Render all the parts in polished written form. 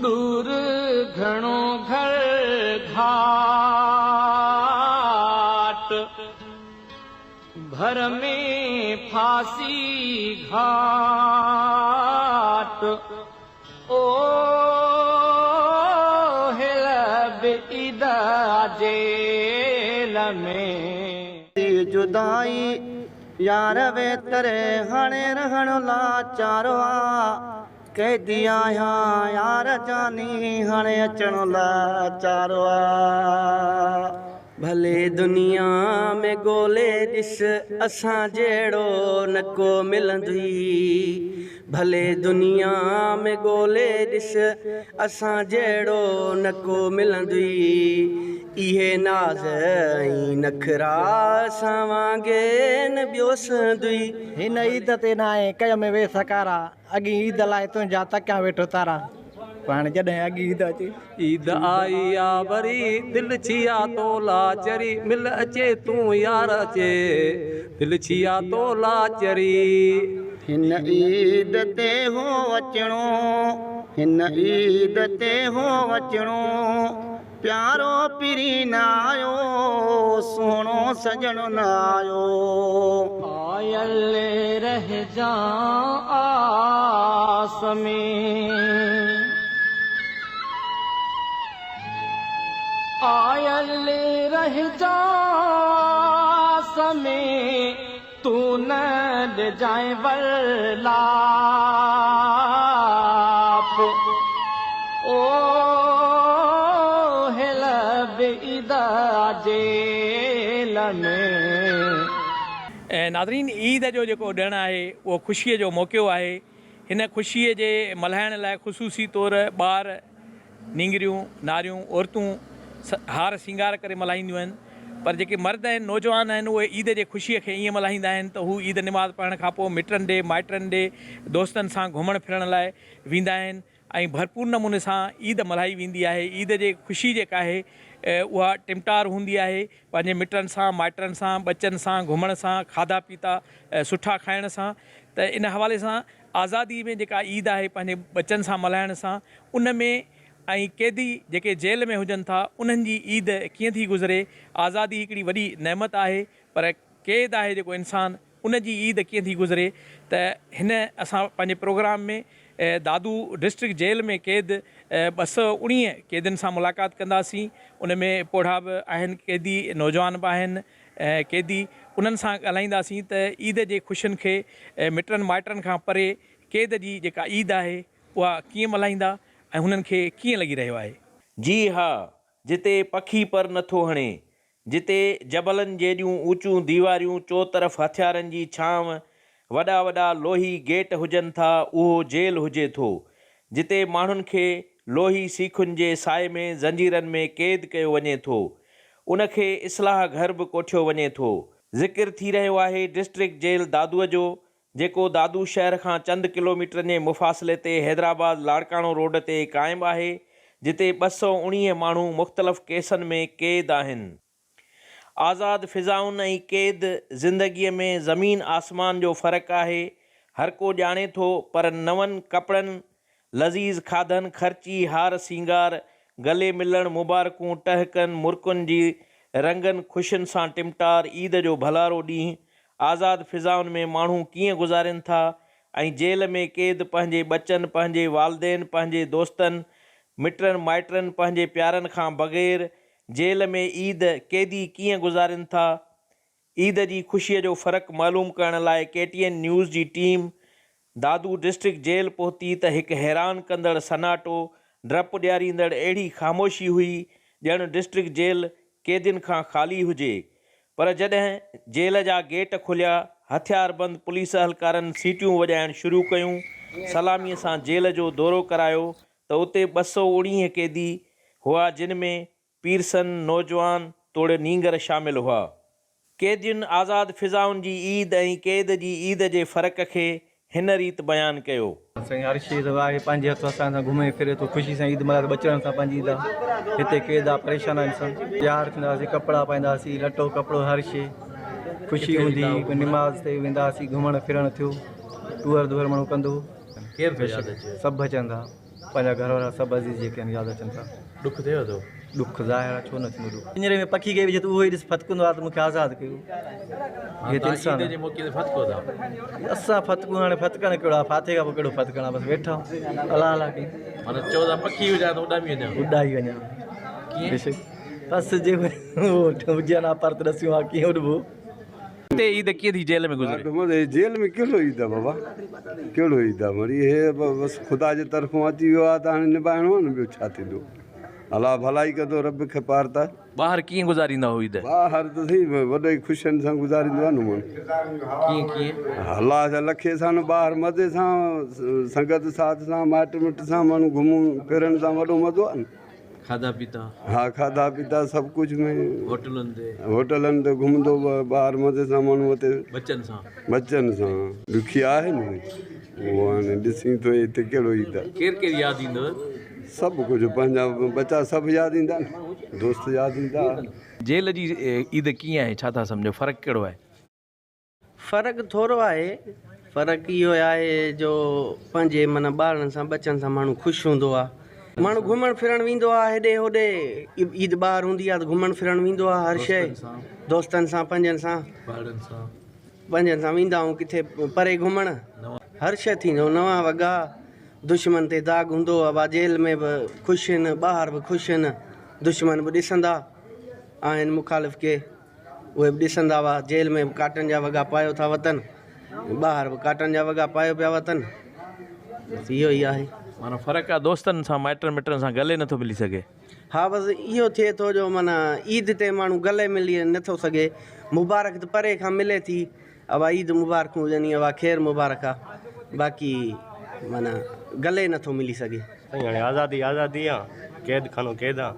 ڏور گهڻو گهر گهاٽ، ڀر ۾ ڦاسي گهاٽ، او هيل به عيد آ جيل ۾. ٿي جدائي يار ويتر هاڻي رهڻ لاچار آ. قيدي آهيان يار جاني هاڻي اچڻ لاچار آ. ڀلي دنيا ۾ ڳولي ڏس اسان جهڙو نه ڪو ملندئي ڀلي دنيا ۾ ڳولي ڏس اسان جهڙو نه ڪو ملندئي اهي ناز ۽ نخرا اسان وانگي نه ٻيو سهندئي. هن عيد تي ناهي ڪيم ويس ڪارا. اڳين عيد لاء تنهنجا تڪيان ويٺو تارا. پوء هاڻي جڏهن اڳين عيد اچي. عيد آئي آ وري دل ڇي آ تو لا چري مل اچي تون يار اچي دل ڇي آ تو لا چري. هن عيد تي هو اچڻو هن عيد تي هو اچڻو پيارو پرين نه آيو سهڻو سڄڻ نه آيو. آيل رهجان آس ۾. آيل رهجان آس ۾، تون نه ڏجانء ورلاپ. او هيل به عيد آ جيل ۾. ناظرين عيد جو جيڪو ڏڻ آهي اهو خوشيء جو موقعو آهي. هن خوشيء جي ملهائڻ لاء خصوصي طور ٻار، نينگريون، ناريون، عورتون هار سينگار ڪري ملهائينديون آهن پر جيڪي مرد آهن، نوجوان آهن اهي عيد جي خوشيء کي ائين ملهائيندا آهن ته هو عيد نماز پڙهڻ کان پوء مٽن ڏي، مائٽن ڏي، دوستن سان گهمڻ ڦرڻ لاء ويندا آهن ۽ ڀرپور نموني سان عيد ملهائي ويندي آهي. عيد جي خوشي جيڪا آهي اها ٽمٽار هوندي آهي. پنهنجي مٽن سان، مائٽن سان، ٻچن سان گهمڻ سان، کاڌا پيتا سٺا کائڻ سان ته ان حوالي سان آزادي ۾ جيڪا عيد آهي پنهنجي ٻچن سان ملهائڻ سان ان ۾ ۽ قيدي جيڪي جيل ۾ هجن ٿا انهن جي عيد ڪيئن ٿي گذري آزادي هڪڙي وڏي نعمت آهي پر قيد آهي جيڪو انسان ان جي عيد ڪيئن ٿي گذري ته هن اسان پنهنجي پروگرام ۾ دادو ڊسٽرڪٽ جيل ۾ قيد 219 قيدين سان ملاقات ڪنداسين ان ۾ پوڙها به آهن قيدي نوجوان به آهن قيدي انهن سان ڳالهائينداسين ته عيد جي خوشين کي مٽن مائٽن کان پري قيد جي جيڪا عيد آهي اها ڪيئن ملهائيندا ۽ هنن کي ڪيئن لڳي رهيو آهي. جي ها، جتي پکي پر نٿو هڻي، جتي جبلن جيڏيون اوچيون ديواريون چوطرف هٿيارن جي ڇانو، وڏا وڏا لوهي گيٽ هجن ٿا اهو جيل هجي ٿو، جتي ماڻهن کي لوهي سيخن جي سائي ۾ زنجيرن ۾ قيد ڪيو وڃي ٿو، ان کي اصلاح گهر به ڪوٺيو وڃي ٿو. ذڪر ٿي رهيو آهي ڊسٽرڪٽ جيل دادوء جو، جيڪو دادو شهر کان چند ڪلوميٽرن جي مفاصلي تي حيدرآباد لاڙڪاڻو روڊ تي قائم آهي، جتي 219 ماڻهو مختلف ڪيسن ۾ قيد آهن. آزاد فضائن ۽ قيد زندگيء ۾ زمين آسمان جو فرق آهي، هر ڪو ڄاڻي ٿو، پر نون ڪپڙن، لذيذ کاڌن، خرچي، هار سينگار، گلي ملڻ، مبارڪون، ٽهڪن، مرڪن جي رنگن خوشين سان ٽمٽار عيد جو ڀلارو ڏينهن آزاد فضائن ۾ ماڻهو ڪيئن گذارين ٿا ۽ جيل ۾ قيد پنهنجي ٻچن، پنهنجي والدين، پنهنجي دوستن، مٽن مائٽن، پنهنجي پيارن کان بغير جيل ۾ عيد قيدي ڪيئن گذارين ٿا؟ عيد جي خوشيء جو فرق معلوم ڪرڻ لاء ڪي ٽي اين نيوز جي ٽيم دادو ڊسٽرڪٽ جيل پهتي ته هڪ حيران ڪندڙ سناٽو، ڊپ ڏياريندڙ اهڙي خاموشي هئي ڄڻ ڊسٽرڪٽ جيل قيدين کان خالي هجي. پر جڏهن جيل جا گيٽ کليا، هٿياربند پوليس اهلڪارن سيٽيون وڄائڻ شروع ڪيون، سلاميء سان جيل جو دورو ڪرايو ته اتي 219 قيدي هئا جن ۾ پيرسن، نوجوان توڙي نينگر شامل هئا. قيدين آزاد فضائن جي عيد ۽ قيد جي عيد جي فرق کي هن ريت بيان ڪيو. سائين هر شيء ته آهي پنهنجي هٿ اسان سان گهمي ڦري ٿو خوشي سان عيد ملهائي ٿو ٻچڙن سان پنهنجي عيد آ هتي قيد آ پريشان آ انسان تيار ٿيندا هئاسين ڪپڙا پائيندا هئاسين لٽو ڪپڙو هر شيء خوشي هوندي هئي نماز تي ويندا هئاسين گهمڻ ڦرڻ ٿيو ٽوئر ڌوئر ماڻهو ڪندو هو. ڪير ٿو ياد اچي؟ سڀ اچن ٿا. پنهنجا گهر وارا سڀ عزيز جيڪي آهن ياد اچن ٿا. ڏک ٿئيو ٿو؟ ڏک ظاهر آهي ڇو نه ٿيندو ڏک. پڃري ۾ پکي کي وجهي ته اهو ئي ڏس ڦٿڪندو آهي ته مون کي آزاد ڪيو. هي ته انسان عيد جي موقعي تي ڦٿڪو ٿا. اسان ڦٿڪون هاڻي ڦٿڪڻ ڪهڙو آهي ڦاٿي کان پوء ڪهڙو ڦٿڪڻ آهي بس ويٺا آهيون الله الله ڪيون. معنيٰ چئو ٿا پکي هجان ته اڏامي وڃان. اڏائي وڃان. ڪيئن؟ بيشڪ بس جي اهو هجي ها نه پر ته ڏسيون ها ڪيئن اڏبو. هتي عيد ڪيئن ٿي جيل ۾ گذري؟ ڏاڍو مزو جيل ۾ ڪهڙو عيد آ بابا ڪهڙو عيد آ مڙئي هي بس خدا جي طرفون اچي ويو آ ته هاڻي نڀائڻو آ نه ٻيو ڇا ٿيندو الله ڀلائي ڪندو رب کي پار ته. ٻاهر ڪيئن گذاريندا هو عيد؟ ٻاهر ته سائين وڏي خوشين سان گذاريندو آ نه ماڻهو. ڪيئن ڪيئن؟ الله جا لکي سان ٻاهر مزي سان سنگت ساٿ سان مائٽ مٽ سان ماڻهو گهمون ڦرڻ سان وڏو مزو آ نه. کاڌا پيتا. ها کاڌا پيتا سڀ ڪجهه ۾. هوٽلن تي. هوٽلن تي گهمندو ٻاهر مزي سان ماڻهو اتي. ٻچن سان. ٻچن سان. ڏکي آهي نه اهو هاڻي ڏسين ٿو هتي ڪهڙو عيد آهي. ڪير ڪير ياد ايندو. سڀ ڪجهه پنهنجا ٻچا سڀ ياد ايندا نه دوست ياد ايندا. جيل جي عيد ڪيئن آهي ڇا ٿا سمجهو فرق ڪهڙو آهي. فرق ٿورو آهي، فرق اهو آهي جو پنهنجي معنيٰ ٻارڙن سان ٻچن سان ماڻهو خوش هوندو آهي. ماڻهو گهمڻ ڦرڻ ويندو آهي هيڏي هوڏي عيد ٻاهر هوندي آهي ته گهمڻ ڦرڻ ويندو آهي هر شيء دوستن سان پنهنجن سان پنهنجن سان ويندا آهيون ڪٿي پري گهمڻ هر شيء ٿيندو نوان وڳا دشمن تي داغ هوندو آهي جيل ۾ به خوش آهن ٻاهر به خوش آهن دشمن به ڏسندا آهن مخالف کي. اهي به ڏسندا هئا، جيل ۾ به ڪاٽن جا وڳا پايو ٿا وتن، ٻاهر به ڪاٽن جا وڳا پايو پيا وتن، بس اهو ئي آهي. معنيٰ فرق آ دوستن سان مائٽن مٽن سان گلي نٿو ملي سگهي. ها بس اهو ٿئي ٿو جو معنيٰ عيد تي ماڻهو گلي ملي نٿو سگهي، مبارڪ ته پري کان ملي ٿي، ابا عيد مبارڪون هجن ابا خير مبارڪ آ، باقي معنيٰ گلي نٿو ملي سگهي. سائين هاڻي آزادي آزادي آ قيد خانو قيد آ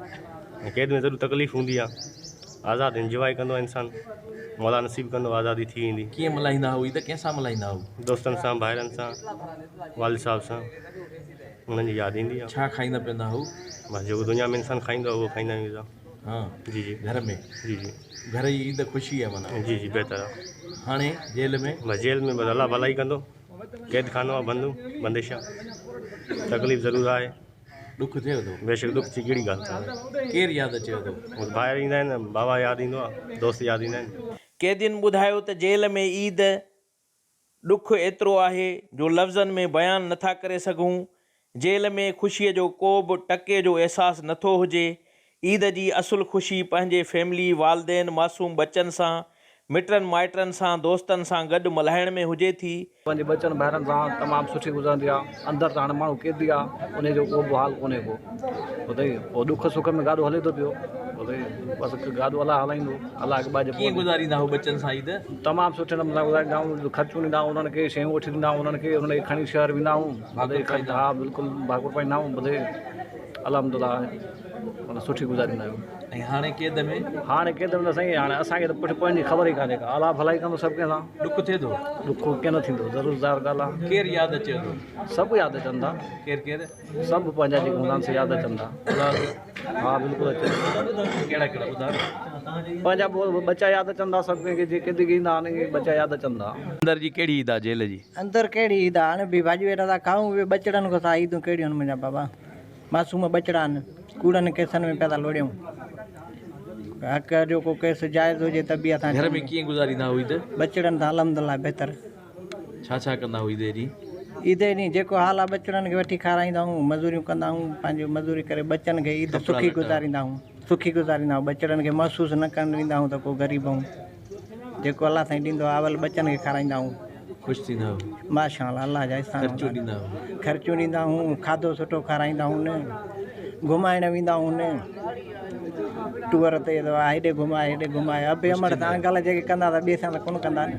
۽ قيد ۾ ضرور تڪليف هوندي آ آزاد انجواء ڪندو آ انسان مولا نصيب ڪندو آزادي ٿي ويندي. ڪيئن ملهائيندا هئو عيد ڪنهن سان ملهائيندا هئو؟ دوستن سان ڀائرن سان والد صاحب سان انهن جي ياد ايندي آ. ڇا کائيندا پيئندا هئو؟ بس جيڪو دنيا ۾ انسان کائيندو آ اهو کائيندا آهيون اسان. ها جي جي گهر ۾ جي جي گهر جي عيد خوشي آ معنيٰ. جي جي بهتر آ. هاڻي جيل ۾؟ بس جيل ۾ بس الله ڀلائي ڪندو. قيد خانو آ بند بندش آ تڪليف ضرور آهي. ڏک ٿئي ٿو. بيشڪ ڏک جي ڪهڙي ڳالهه ٿا ڪريو. ڪير ياد اچيو ٿو. ڀائر ايندا آهن بابا ياد ايندو آ دوست ياد ايندا آهن. قيدين ٻڌايو ته جيل ۾ عيد ڏک ايترو آهي جو لفظن ۾ بيان نٿا ڪري سگهون، جيل ۾ خوشيء جو ڪو به ٽڪي جو احساس نٿو هجي، عيد جي اصل خوشي پنهنجي فيملي، والدين، معصوم ٻچن سان، مٽن مائٽن سان، دوستن سان گڏ ملهائڻ ۾ هجي ٿي. پنهنجي ٻچن ڀائرن سان تمام سٺي گذرندي آ، اندر ته هاڻي ماڻهو قيدي آ، انهي جو ڪو به حال ڪونهي ڪو ٻڌئي، پوء ڏک سک ۾ گاڏو هلي ٿو پيو ٻڌئي، بس گاڏو الله هلائيندو، الله کي ٻاجهه ڪيئن پوندي. گذاريندا هو ٻچن سان عيد؟ تمام سٺي نموني سان گذاريندا آهيون، خرچون ڏيندا آهيون انهن کي، شيون وٺي ڏيندا آهيون انهن کي، انهن کي کڻي شهر ويندا آهيون، ڀاڪر پائيندا ها بلڪل ڀاڪر پائيندا آهيون ٻڌئي، الحمدلله معنيٰ سٺي گذاريندا آهيون. ۽ هاڻي قيد ۾؟ هاڻي قيد ۾ ته سائين هاڻي اسان کي ته پٺ پوين جي خبر ئي ڪانهي ڪا، الله ڀلائي ڪندو سڀ ڪنهن سان. ڏک ٿئي ٿو؟ ڏک ڪيئن نه ٿيندو، ضرور ظاهر ڳالهه آهي. ڪير ياد اچيو ٿو؟ سڀ ياد اچن ٿا. ڪير ڪير؟ سڀ پنهنجا جيڪي هوندا آهن سي ياد اچن ٿا. اولاد؟ ها بلڪل اچن ٿا. ڪهڙا ڪهڙا ٻڌاء نه. پنهنجا ٻچا ياد اچن ٿا سڀ ڪنهن کي جيڪي به ايندا آهن اهي ٻچا ياد اچن ٿا. اندر جي ڪهڙي عيد آ جيل جي؟ اندر ڪهڙي عيد آ هاڻي به ڀاڄي ويٺا ٿا کائون اهي ٻچڙن کان سا عيدون ڪهڙيون آهن منهنجا بابا معصوم ٻچڙا آهن ڪوڙن ڪيسن ۾ پيا ٿا لوڙيون حق جو ڪو ڪيس جائز هجي ته به اسان گهر ۾ ڪيئن گذاريندا هو عيد؟ ٻچڙن سان الحمدلله بهتر. ڇا ڇا ڪندا هو عيد جي ڏينهن؟ عيد جي ڏينهن جيڪو حال آ ٻچڙن کي وٺي کارائيندا آهيون مزوريون ڪندا آهيون پنهنجو مزوري ڪري ٻچن کي عيد سکي گذاريندا آهيون سکي گذاريندا آهيون ٻچڙن کي محسوس نه ڪرڻ ڏيندا آهيون ته ڪو غريب آهيون جيڪو الله سائين ڏيندو آهي اول ٻچن کي کارائيندا آهيون. خوش ٿيندا آهيو؟ ماشاء الله الله جا احسان خرچيون ڏيندا آهيو؟ خرچيون ڏيندا آهيون کاڌو سٺو کارائيندا آهيون گهمائڻ ويندا آهيون ٽوئر تي هيڏي گهمائي هيڏي گهمائي ابي امڙ سان انڪل جيڪي ڪندا ته ٻئي سان ته ڪونه ڪندا نه.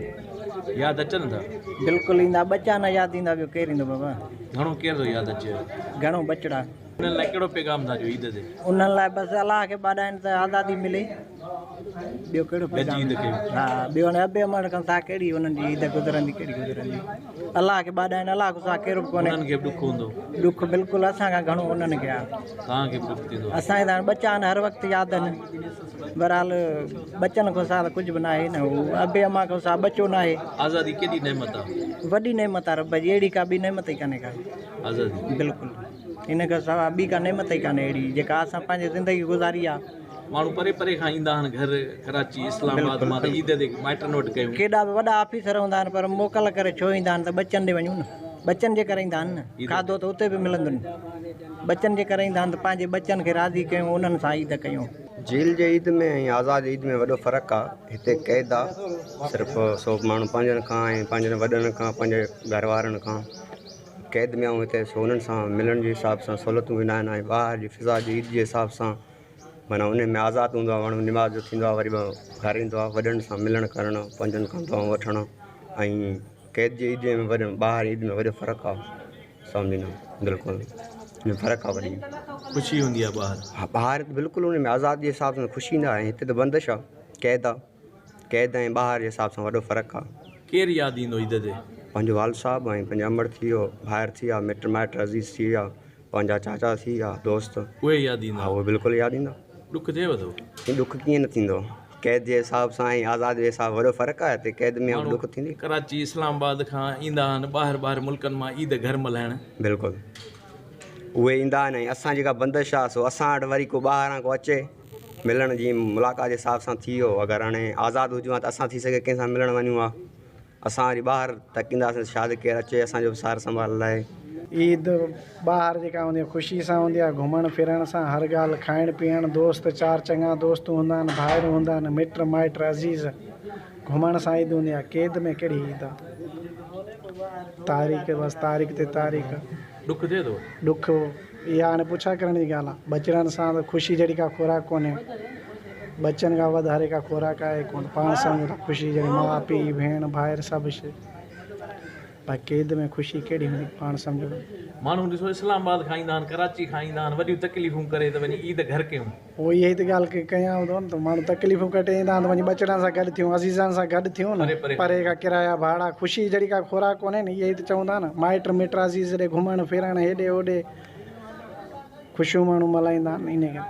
ياد اچن ٿا؟ بلڪل ايندا ٻچا نه ياد ايندا ٻيو ڪير ايندو بابا. گهڻو ڪير ٿو ياد اچيو؟ گهڻو ٻچڙا. انهن لاء ڪهڙو پيغام ٿا ڏيو عيد تي؟ انهن لاء بس الله کي ٻاڏائين ته آزادي ملي ٻيو ڪهڙو پيغام. عيد ڪيون. ها ٻيو هاڻي ابي امڙ کان سا ڪهڙي انهن جي عيد گذرندي ڪهڙي گذرندي الله کي ٻاڏائين الله کان سوا ڪير به ڪونهي. انهن کي به ڏک هوندو. ڏک بلڪل اسان کان گهڻو انهن کي آ. توهان کي به ڏک ٿيندو. اسان کي ته هاڻي ٻچا آهن هر وقت ياد آهن. بهرحال ٻچن کان سوا ته ڪجهه به ناهي نه هو ابي امان کان سوا ٻچو ناهي. آزادي ڪيڏي نعمت آ. وڏي نعمت آ رب جي اهڙي ڪا ٻي نعمت ئي ڪانهي ڪا. آزادي. بلڪل ان کان سوا ٻي ڪا نعمت ئي ڪانهي اهڙي جيڪا اسان پنهنجي زندگي گذاري آ. ماڻهو پري پري کان ايندا آهن گهر ڪراچي اسلام آباد مان ته عيد تي مائٽن وٽ ڪيون. ڪيڏا به وڏا آفيسر هوندا آهن پر موڪل ڪري ڇو ايندا آهن ته ٻچن ڏي وڃون نه ٻچن جي ڪري ايندا آهن نه کاڌو ته اتي به ملندن ٻچن جي ڪري ايندا آهن ته پنهنجي ٻچن کي راضي ڪيون انهن سان عيد ڪيون. جيل جي عيد ۾ ۽ آزاد عيد ۾ وڏو فرق آ هتي قيد آ صرف سو ماڻهو پنهنجن کان ۽ پنهنجن وڏن کان پنهنجي گهر وارن کان قيد ۾ آهيون هتي سو انهن سان ملڻ جي حساب سان سهولتون به ناهن ۽ ٻاهر جي فضا جي عيد جي حساب سان معنيٰ ان ۾ آزاد هوندو آهي ماڻهو نماز جو ٿيندو آهي وري به گهر ايندو آهي وڏن سان ملڻ ڪرڻ پنهنجن کان دعائون وٺڻ ۽ قيد جي عيد ۾ وڏن ٻاهر عيد ۾ وڏو فرق آهي سمجهي نه بلڪل فرق آهي وڏي خوشي هوندي آهي ٻاهر ها ٻاهر بلڪل ان ۾ آزاد جي حساب سان خوشي نه آهي هتي ته بندش آهي قيد آهي قيد ۽ ٻاهر جي حساب سان وڏو فرق آ. ڪير ياد ايندو عيد تي؟ پنهنجو والد صاحب ۽ پنهنجي امڙ ٿي ويو، ڀائر ٿي ويا، مٽ مائٽ عزيز ٿي ويا، پنهنجا چاچا ٿي ويا، دوست. اهي ياد ايندا؟ ها اهي بلڪل ياد ايندا. ڏک ٿئيو ٿو؟ سائين ڏک ڪيئن نه ٿيندو. قيد جي حساب سان ۽ آزاد جي حساب وڏو فرق آهي هتي قيد ۾ ماڻهو ڏک ٿيندي. ڪراچي اسلام آباد کان ايندا آهن ٻاهر ٻاهر ملڪن مان عيد گهر ملهائڻ. بلڪل اهي ايندا آهن ۽ اسان جيڪا بندش آ سو اسان وٽ وري ڪو ٻاهران ڪو اچي. ملڻ جي ملاقات جي حساب سان ٿي ويو اگر هاڻي آزاد هجون ها ته اسان ٿي سگهي ڪنهن سان ملڻ وڃون ها اسان وري ٻاهر تڪينداسين شايد ڪير اچي اسان جو به سار سنڀال لاهي. عيد ٻاهر جيڪا هوندي آهي خوشي سان هوندي آهي گهمڻ ڦرڻ سان هر ڳالهه کائڻ پيئڻ دوست چار چڱا دوست هوندا آهن ڀائر هوندا آهن مٽ مائٽ عزيز گهمڻ سان عيد هوندي آهي قيد ۾ ڪهڙي عيد آهي تاريخ بس تاريخ تي تاريخ. ڏک ٿئي ٿو. ڏک اها هاڻي پڇا ڪرڻ جي ڳالهه آهي. ٻچڙن سان ته خوشي جهڙي ڪا خوراڪ ڪونهي. ٻچن کان وڌ هر هڪ خوراڪ آهي ڪونه. پاڻ سمجهون ٿا خوشي جهڙي ماء پيء، ڀيڻ ڀائر سڀ شيء. باقي قيد ۾ خوشي ڪهڙي هوندي پاڻ سمجهو. ماڻهو ڏسو اسلام آباد کان ايندا آهن، ڪراچي کان ايندا آهن، وڏيون تڪليفون ڪري ته وڃي عيد گهر ڪيون. هو اها ئي ته ڳالهه ڪيان هوندو نه ته ماڻهو تڪليفون ڪٽي ايندا آهن ته وڃي ٻچڙن سان گڏ ٿيون، عزيزن سان گڏ ٿيون نه، پري کان ڪرايا ڀاڙا، خوشي جهڙي ڪا خوراڪ ڪونهي نه، اها ئي ته چون ٿا نه، مائٽ مٽ عزيز ڏي گهمڻ ڦرڻ هيڏي هوڏي خوشيون ماڻهو ملهائيندا آهن انهي ڪري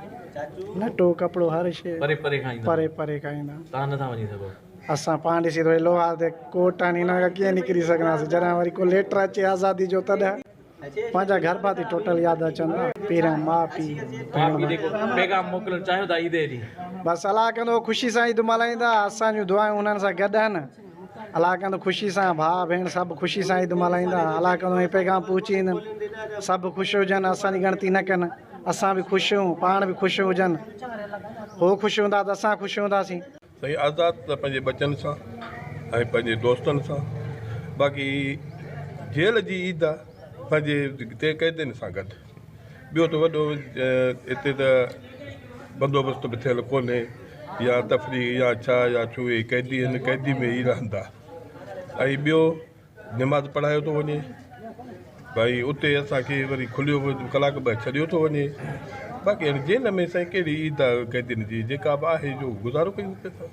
لٽو ڪپڙو هر شيء پري پري کان ايندا پري پري کان ايندا آهن. توهان نٿا وڃي سگهو. اسان پاڻ ڏسي ٿو هي لوها تي ڪوٽ آهن انهن کان ڪيئن نڪري سگهنداسين جڏهن وري ڪو ليٽر اچي آزادي جو تڏهن. پنهنجا گهر ڀاتي ٽوٽل ياد اچن ٿا پهريان ماء پيء ماء پيء ڏي ڪو پيغام موڪلڻ چاهيو ٿا عيد جي ڏينهن. بس الله ڪندو خوشي سان عيد ملهائيندا اسان جون دعائون انهن سان گڏ آهن الله ڪندو خوشي سان ڀاء ڀيڻ سڀ خوشي سان عيد ملهائيندا الله ڪندو هي پيغام پهچي ويندن سڀ خوش هجن اسان جي ڳڻتي نه ڪن اسان به خوش هون پاڻ به خوش هجن هو خوش هوندا ته اسان خوش هونداسين. سائين آزاد ته پنهنجي ٻچن سان ۽ پنهنجي دوستن سان باقي جيل جي عيد آ پنهنجي قيدين سان گڏ ٻيو ته وڏو هتي ته بندوبست به ٿيل ڪونهي يا تفريح يا ڇا يا ڇو اهي قيدي آهن قيدي ۾ ئي رهندا ۽ ٻيو نماز پڙهايو ٿو وڃي ڀائي اتي اسان کي وري کليو ڪلاڪ ٻه ڇڏيو ٿو وڃي باقي هاڻي جيل ۾ سائين ڪهڙي عيد آ قيدين جي جيڪا به آهي جو گذارو ڪيون پيا ٿا.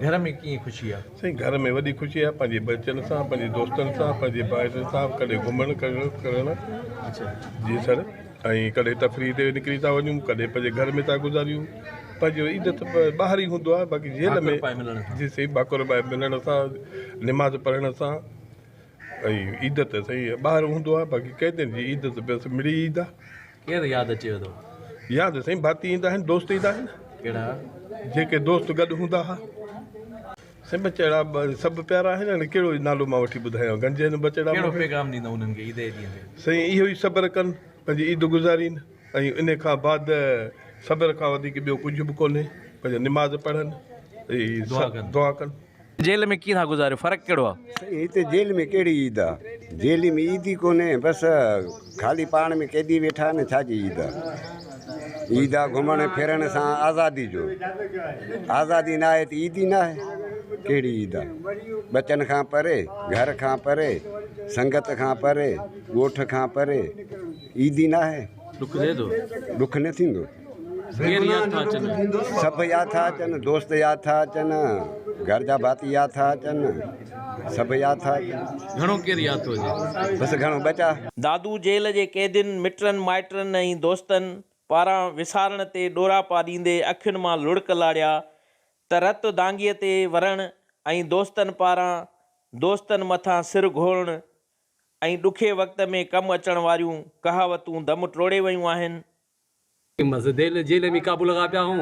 گهر ۾ ڪيئن خوشي آ؟ سائين گهر ۾ وڏي خوشي آ پنهنجي ٻچن سان پنهنجي دوستن سان پنهنجي ڀائرن سان ڪڏهن گهمڻ ڪرڻ جي سر ۽ ڪڏهن تفريح تي نڪري ٿا وڃون ڪڏهن پنهنجي گهر ۾ ٿا گذاريون پنهنجو عيد ته ٻاهر ئي هوندو آهي باقي جيل ۾ جي سائين ڀاڪر پائي ملڻ سان نماز پڙهڻ سان ۽ عيد ته سائين ٻاهر هوندو آهي باقي قيدين جي عيد ته بس مڙئي عيد آهي. ڪير ياد اچيو ٿو؟ ياد سائين ڀاتي ايندا آهن دوست ايندا آهن. ڪهڙا؟ جيڪي دوست گڏ هوندا ها. سائين ٻچڙا سڀ پيارا آهن هاڻي ڪهڙو نالو مان وٺي ٻڌايان گنج آهن ٻچڙا ڪهڙو پيغام ڏيندؤ انهن کي عيد جي ڏينهن تي؟ سائين اهو ئي صبر ڪن پنهنجي عيد گذارين ۽ ان کان بعد صبر کان وڌيڪ ٻيو ڪجهه به ڪونهي پنهنجي نماز پڙهن ۽ دعا ڪن. جيل ۾ ڪيئن ٿا گذاريو فرق ڪهڙو آ؟ سائين هتي جيل ۾ ڪهڙي عيد آ جيل ۾ عيد ئي ڪونهي بس خالي پاڻ ۾ قيدي ويٺا آهن ڇا جي عيد آ عيد آ گهمڻ ڦرڻ سان آزادي جو آزادي نه آهي ته عيد ئي نه آهي ڪهڙي عيد آ ٻچن کان پري گهر کان پري سنگت کان پري ڳوٺ کان پري عيد ئي نه آهي ڏک ٿئي ٿو ڏک نه ٿيندو ڪير ياد ٿا اچن؟ سڀ ياد ٿا اچن، دوست ياد ٿا اچن، گهر جا ڀاتي ياد ٿا اچن، سڀ ياد ٿا اچن. گهڻو ڪير ياد ٿو اچي؟ بس گهڻو ٻچا. دادو جيل جي قيدين، مٽن مائٽن ۽ دوستن پاران وسارڻ تي ڏوراپا ڏيندي اکين مان لڙڪ لاڙيا ته رت دانگيء تي ورڻ ۽ دوستن پاران دوستن مٿان سر گهورڻ ۽ ڏکي وقت ۾ ڪم اچڻ واريون ڪهاوتون دم ٽوڙي ويون آهن. بس ديل جيل ۾ قابو لڳا پيا هون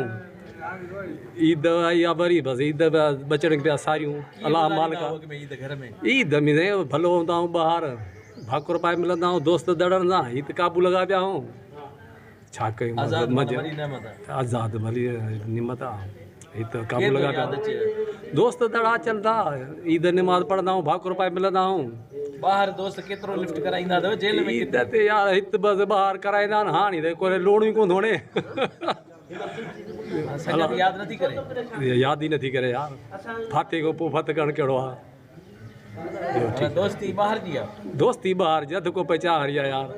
عيد آئي آ وري بس عيد ٻچڙن کي پيا ساريون الله مالڪ آ عيد ۾ سائين ڀلو هوندا هون ٻاهر ڀاڪر پائي ملندا هون دوست دڙن سان هي ته قابو لڳا پيا هون ڇا ڪيون آزاد ڀلي نعمت آ هي ته قابو لڳا پيا دوست دڙا اچن ٿا عيد نماز پڙهندا آهيون ڀاڪر پائي ملندا آهيون. ٻاهر دوست ڪيترو لفٽ ڪرائيندا اٿو جيل ۾ عيد تي يار هت بس ٻاهر ڪرائيندا آهن هاڻي ته ڪو لوڻ ئي ڪونه ٿو هڻي. سنگت ياد نٿي ڪري. ياد ئي نٿي ڪري يار ڦاٿي کان پوء ڦٿ ڪرڻ ڪهڙو آهي. دوستي ٻاهر جي آ. دوستي ٻاهر جي اڌ ڪوپ چانهه واري آ يار.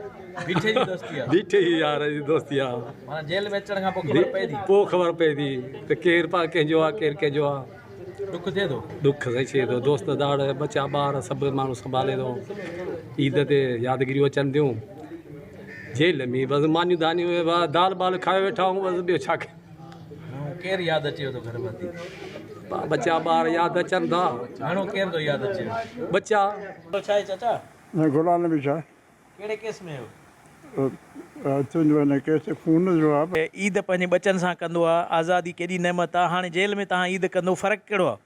بيٺي جي دوستي آ. بيٺي جي يار جي دوستي آ. معنيٰ جيل ۾ اچڻ کان پوء خبر پئي ٿي. پوء خبر پئي ٿي ته ڪير پا ڪنهن جو آ ڪير ڪنهن جو آ. ڏک ٿئي ٿو. ڏک سائين ٿئي ٿو دوست داڙ ٻچا ٻار سڀ ماڻهو سنڀالي ٿو عيد تي يادگيريون اچن ٿيون جيل ۾ بس مانيون دانيون دال بال کائي ويٺا آهيون بس ٻيو ڇا ڪيون. ڪير ياد اچيو ٿو گهر ڀاتي؟ ٻچا ٻار ياد اچن ٿا. گهڻو ڪير ٿو ياد اچيو؟ ٻچا. نالو ڇا آهي چاچا؟ غلام نبي شاهه. ڪهڙي ڪيس ۾ آهيو؟ تنهنجو هن ڪيس خون جو آ. عيد پنهنجي ٻچن سان ڪندو آ. آزادي ڪيڏي نعمت آ. هاڻي جيل ۾ توهان عيد ڪندو فرق ڪهڙو آ؟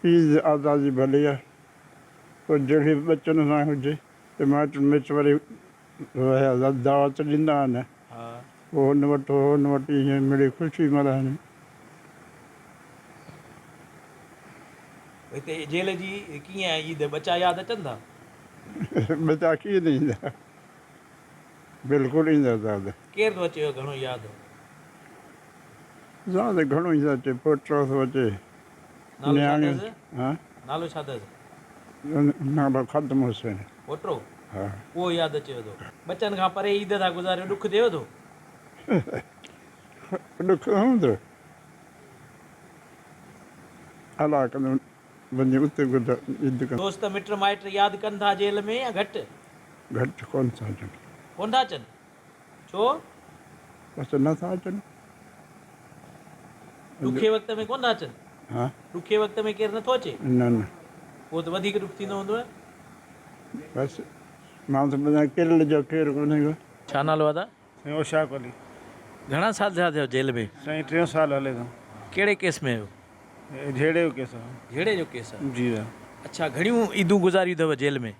عيد آزادي ڀلي آ پر جهڙي به ٻچن سان هجي ته مائٽ مٽ وري رهيا دعوت ڏيندا آهن. هو هن وٽ هو هن وٽ ائين مڙئي خوشي ملهائن. هتي جيل جي ڪيئن آهي عيد ٻچا ياد اچن ٿا؟ ٻچا ڪيئن نه ايندا بلڪل ايندا ياد. ڪير ٿو اچيو گهڻو ياد؟ ياد گهڻو ئي ٿو اچي پوٽو ٿو اچي نياڻيون ها. نالو ڇا اٿس؟ نالو خادم حسين. پوٽو؟ ها. اهو ياد اچيو ٿو. ٻچن کان پري عيد ٿا گذاريو ڏک ٿئيو ٿو؟ ڏک هوندو. الله ڪندو وڃي اتي عيد ڪندو. دوست مٽ مائٽ ياد ڪن ٿا جيل ۾ يا گهٽ؟ گهٽ ڪونه ٿا اچن. ڪونه ٿا اچن؟ ڇو؟ بس نه ٿا اچن. ڏکي وقت ۾ ڪونه ٿا اچن؟ ها. ڏکي وقت ۾ ڪير نه ٿو اچي؟ نه نه. پوء ته وڌيڪ ڏک ٿيندو هوندو. بس مان ته ٻڌايان ڪرل جو ڪير ڪونهي ڪو. ڇا نالو آ ادا؟ سائين اوشاق علي. گهڻا سال ٿيا اٿيو جيل ۾؟ سائين ٽيون سال هلي ٿو. ڪهڙي ڪيس ۾ آهيو؟ جهيڙي جو ڪيس آ. جهيڙي جو ڪيس آ؟ جي سر. اڇا گهڻيون عيدون گذاريون اٿو جيل ۾؟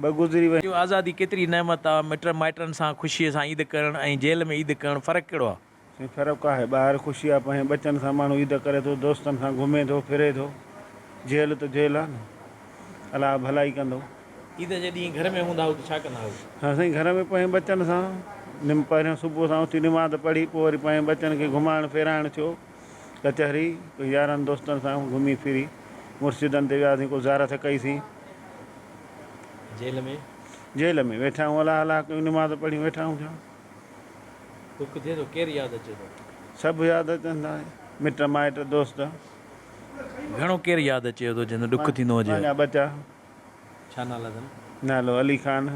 ٻه گذري ويون. آزادي ڪيتري نعمت آ، مٽ مائٽن سان خوشيء سان عيد ڪرڻ ۽ جيل ۾ عيد ڪرڻ فرق ڪهڙو آ؟ سائين فرق آهي، ٻاهر خوشي آ، پنهنجي ٻچن سان ماڻهو عيد ڪري ٿو، دوستن سان گهمي ٿو ڦري ٿو، جيل ته جيل آ نه، الله ڀلائي ڪندو. عيد جي ڏينهن گهر ۾ هوندا هئو ته ڇا ڪندا هئو؟ ها سائين گهر ۾ پنهنجي ٻچن سان نم پهريون صبح سان اٿي نماز پڙهي پوء وري پنهنجي ٻچن کي گهمائڻ ڦيرائڻ ٿيو، ڪچهري، يارن دوستن سان گهمي ڦري مرشدن تي وياسين ڪو زيارت ڪئي سين. جيل ۾؟ جيل ۾ ويٺا آهيون الله الله ڪيون نماز پڙهيون ويٺا آهيون ڇا. ڏک ٿئي ٿو ڪير ياد اچي ٿو؟ سڀ ياد اچن ٿا مٽ مائٽ دوست. گهڻو ڪير ياد اچيو ٿو جنهن جو ڏک ٿيندو هجيو؟ پنهنجا ٻچا. ڇا نالا اٿن؟ نالو علي خان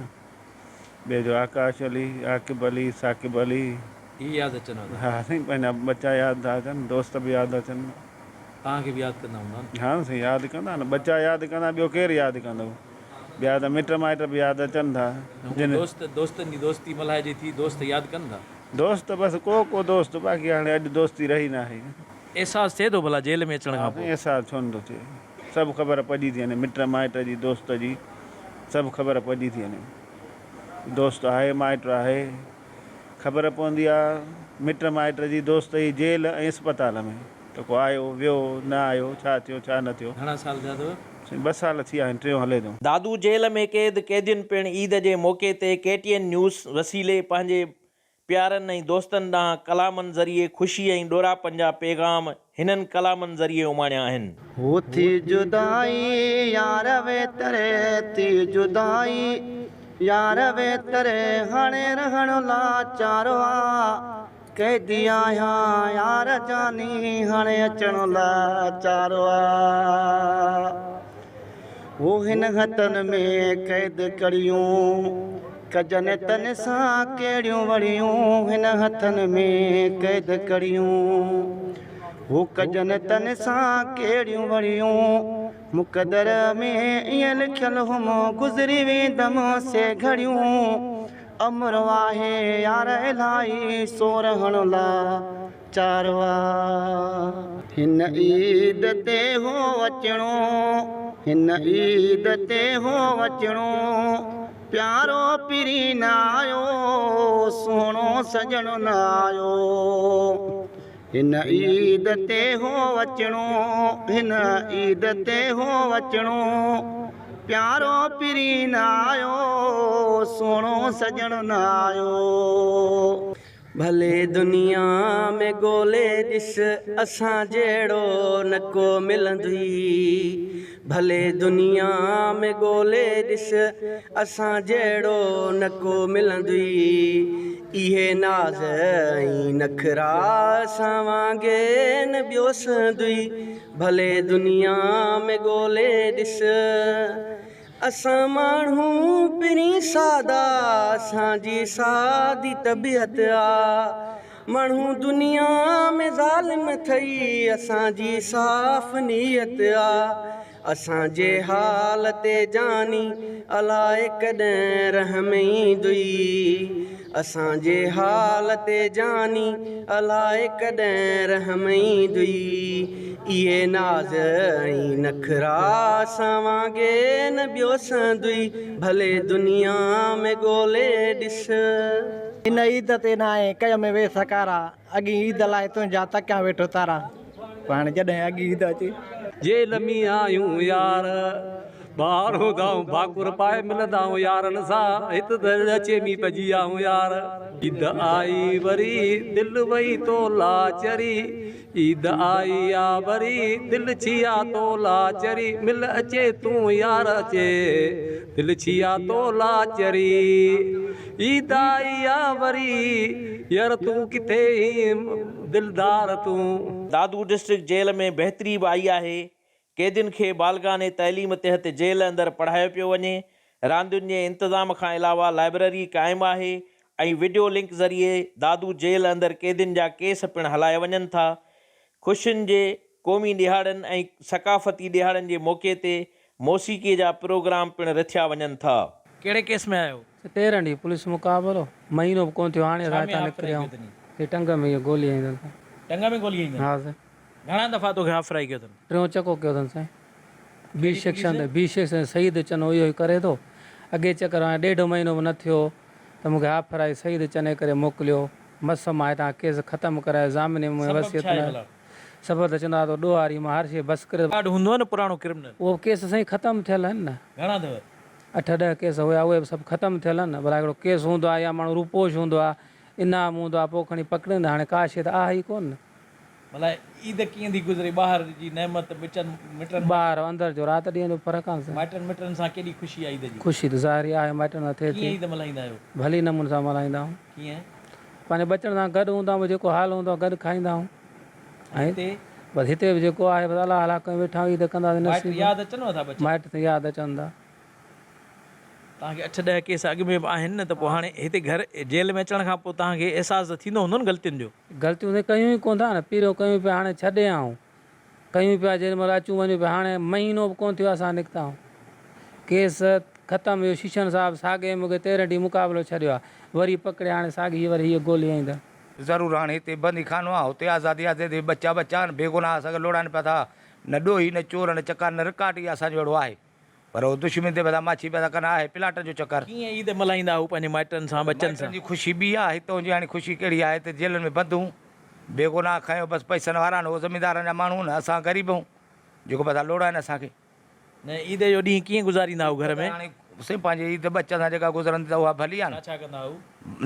ٻئي جو آڪاش علي، عاقب علي، ثاقب علي. هي ياد اچنو ٿا؟ ها سائين پنهنجا ٻچا ياد ٿا اچن دوست به ياد اچن ٿا. توهان کي به ياد ڪندا هوندا نه؟ ها سائين ياد ڪندا نه ٻچا ياد ڪندا ٻيو ڪير ياد ڪندو ٻيا ته مٽ مائٽ به ياد اچن ٿا جن. دوست دوستن جي دوستي ملهائجي ٿي دوست ياد ڪن ٿا؟ دوست بس ڪو ڪو دوست باقي هاڻي اڄ دوستي رهي ناهي. احساس ٿئي ٿو ڀلا جيل ۾ اچڻ کان ها پوء؟ سائين احساس ڇو نه ٿو ٿئي سڀ خبر پڄي ٿي وڃي مٽ مائٽ جي دوست جي سڀ خبر پڄي ٿي وڃي دوست آهي مائٽ آهي خبر پوندي آ مٽ مائٽ جي دوست جي جيل ۽ اسپتال ۾ ته ڪو آيو ويو نه آيو ڇا ٿيو ڇا نه ٿيو. گهڻا سال ٿيا اٿو؟ سائين ٻه سال ٿي ويا آهن ٽيون هلي ٿو. دادو جيل ۾ قيد قيدين پڻ عيد جي موقعي تي ڪي ٽي اين نيوز وسيلي پنهنجي پيارن ۽ دوستن ڏانهن ڪلامن ذريعي خوشي ۽ ڏوراپن جا پيغام هنن ڪلامن ذريعي اماڻيا آهن. هو ٿي جدائي يار ويتري ٿي جدائي يار ويتري هاڻي رهڻ لاچار آ قيدي آهيان يار جاني هاڻي اچڻ لاچار آ هو هن هٿن ۾ قيد ڪڙيون ڪجن تن سان ڪهڙيون وڙيون هن هٿن ۾ قيد ڪڙيون. هو ڪجن تن سان ڪهڙيون وڙيون. مقدر ۾ ائين لکيل هئم گذري ويندم سي گهڙيون. امر آهي يار الائي سو رهڻ لا چارو آ. هن عيد تي هو اچڻو هن عيد تي هو اچڻو پيارو پرين نه آيو سهڻو سڄڻ نه آيو. هن عيد تي هو اچڻو هن عيد تي هو اچڻو پيارو پرين نه آيو سهڻو سڄڻ نه آيو. ڀلي دنيا ۾ ڳولي ڏس اسان جهڙو نه ڪو ملندئي ڀلي دنيا ۾ ڳولي ڏس اسان جهڙو نه ڪو ملندئي اهي ناز ۽ نخرا اسان وانگي نه ٻيو سهندئي ڀلي دنيا ۾ ڳولي ڏس اسان ماڻهو پرين سادا اسان جي سادي طبيعت آ ماڻهو دنيا ۾ ظالم ٿئي اسان جي صاف نيت آ اسان جي حال تي جاني الائي ڪڏهن رحم ايندئي اسان جي حال تي جاني الائي ڪڏهن رحم ايندئي اهي ناز ۽ نخرا اسان وانگي نه ٻيو سهندئي ڀلي دنيا ۾ ڳولي ڏس. هن عيد تي نه آئين ڪيم ويس ڪارا. اڳين عيد لاء تنهنجا تڪيان ويٺو تارا. پوء هاڻي جڏهن اڳين عيد اچي. جيل ۾ آهيون يار ٻاهر هوندا آهون ڀاڪر پائي ملندا آهون يارن سان هت ته اچي مين پئجي ويا آهون يار. عيد آئي وري دل وئي تولا چري عيد آئي آ وري دل ڇيا تولا چري مل اچي تون يار اچي دل ڇيا تولا چري عيد آئي آ وري ير تون ڪٿي هين دلدار تون. دادو ڊسٽرڪٽ جيل ۾ بهتري به آئي آهي، قيدين کي بالغانه تعليم تحت جيل اندر پڙهايو پيو وڃي، راندين جي انتظام کان علاوه لائبرري قائم آهي ۽ وڊيو لنڪ ذريعي دادو جيل اندر قيدين جا ڪيس پڻ هلايا وڃن ٿا، خوشين جي قومي ڏهاڙن ۽ ثقافتي ڏهاڙن جي موقعي تي موسيقي جا پروگرام پڻ رٿيا وڃن ٿا. ڪهڙي ڪيس ۾ آيو؟ 13 ڏينهن پوليس مقابلو، مهينو به ڪونه ٿيو هاڻي ڇا اسان ۾ هتان هاف نڪري فرائي آيون. ڪيو اٿني؟ هي ٽنگ ۾ هيء گولي هنئي اٿن سائين. ٽنگ ۾ گولي هنئي اٿن؟ ها سائين. گهڻا دفعا توکي هاف فرائي ڪيو اٿن؟ ٽيون چڪو ڪيو اٿن سائين. بي ڪهڙي سيڪشن پوليس؟ تي بي سيڪشن سعيد چنو اهو ئي ڪري ٿو. اڳي چڪر هاڻي ڏيڍ مهينو به نه ٿيو ته مون کي هاف فرائي سعيد چني ڪري موڪليو. مس مان هتان ڪيس ختم ڪرائي ضامني منهنجي سبب وصيت ڇا آهي نه ڀلا؟ سبب ته چوندا ته ڏوهاري مان هر شيء بس ڪري. رڪارڊ هوندو آهي نه پراڻو ڪرمنل. اهو ڪيس سائين ختم ٿيل آهن نه. گهڻا اٿو؟ اٺ ڏهه ڪيس هيا اهي به سڀ ختم ٿيل آهن نه. ڀلا هڪڙو ڪيس هوندو آهي يا ماڻهو روپوش هوندو آهي انعام هوندو آهي پوء کڻي پڪڙين ته هاڻي ڪا شيء ته آهي ئي ڪونه نه. ڀلا عيد ڪيئن ٿي گذري ٻاهر جي نعمت مٽن مٽن. ٻاهر اندر جو رات ڏينهن جو فرق آهي نه سائين. مائٽن مٽن سان ڪيڏي خوشي آهي عيد جي. خوشي ته ظاهري آهي مائٽن سان ٿئي ٿي. ڪيئن عيد ملهائيندا آهيو؟ ڀلي نموني سان ملهائيندا آهيون. ڪيئن؟ پنهنجي ٻچڙن سان گڏ هوندا آهيون جيڪو حال هوندو آهي گڏ کائيندا آهيون ۽ هتي؟ بس هتي به جيڪو آهي بس الله الله ڪيون ويٺا آهيون عيد ڪنداسين مائٽ نصيب ياد اچنو ٿا ٻچا؟ مائٽ ته ياد اچن ٿا. توهان کي اٺ ڏهه ڪيس اڳ ۾ به آهن نه ته پوء هاڻي هتي گهر جيل ۾ اچڻ کان پوء توهان کي احساس ته ٿيندو هوندو نه غلطين جو؟ غلطيون سائين ڪيون ئي ڪونه ٿا نه پهريون ڪيون پيا هاڻي ڇڏي آئون ڪيون پيا جيڏي مهل اچون وڃون پيا هاڻي مهينو به ڪونه ٿيو آهي اسان نڪتا آهيون ڪيس ختم اهو شيشن صاحب ساڳئي مون کي 13 ڏينهن مقابلو ڇڏيو آهي وري پڪڙي هاڻي ساڳي هي وري هيء گولي هنئي ته. ضرور هاڻي هتي بندي خانو آ هتي آزادي آ جتي ٻچا ٻچا آهن بيگناهه اسان کي لوڙائن پيا ٿا نه ڏوهي نه چور نه چڪار نه رڪارڊ ئي اسان جو اهڙو آهي پر هو دشمن تي پيا ٿا ماڇي پيا ٿا ڪن آهي پلاٽن جو چڪر. ڪيئن عيد ملهائيندا هو پنهنجي مائٽن سان ٻچن مائٽن سان. جي خوشي ٻي آ هتون جي هاڻي خوشي ڪهڙي آهي هتي جيلن ۾ بند هون بيگناهه کنيو بس پئسن وارا آهن هو زميندارن جا ماڻهو آهن اسان غريب هون جيڪو پيا ٿا لوڙائن اسان کي. نه عيد جو ڏينهن ڪيئن گذاريندا هو گهر ۾. هاڻي سائين پنهنجي عيد ٻچن سان جيڪا گذرندي ته اها ڀلي آ نه. ڇا ڇا ڪندا هو.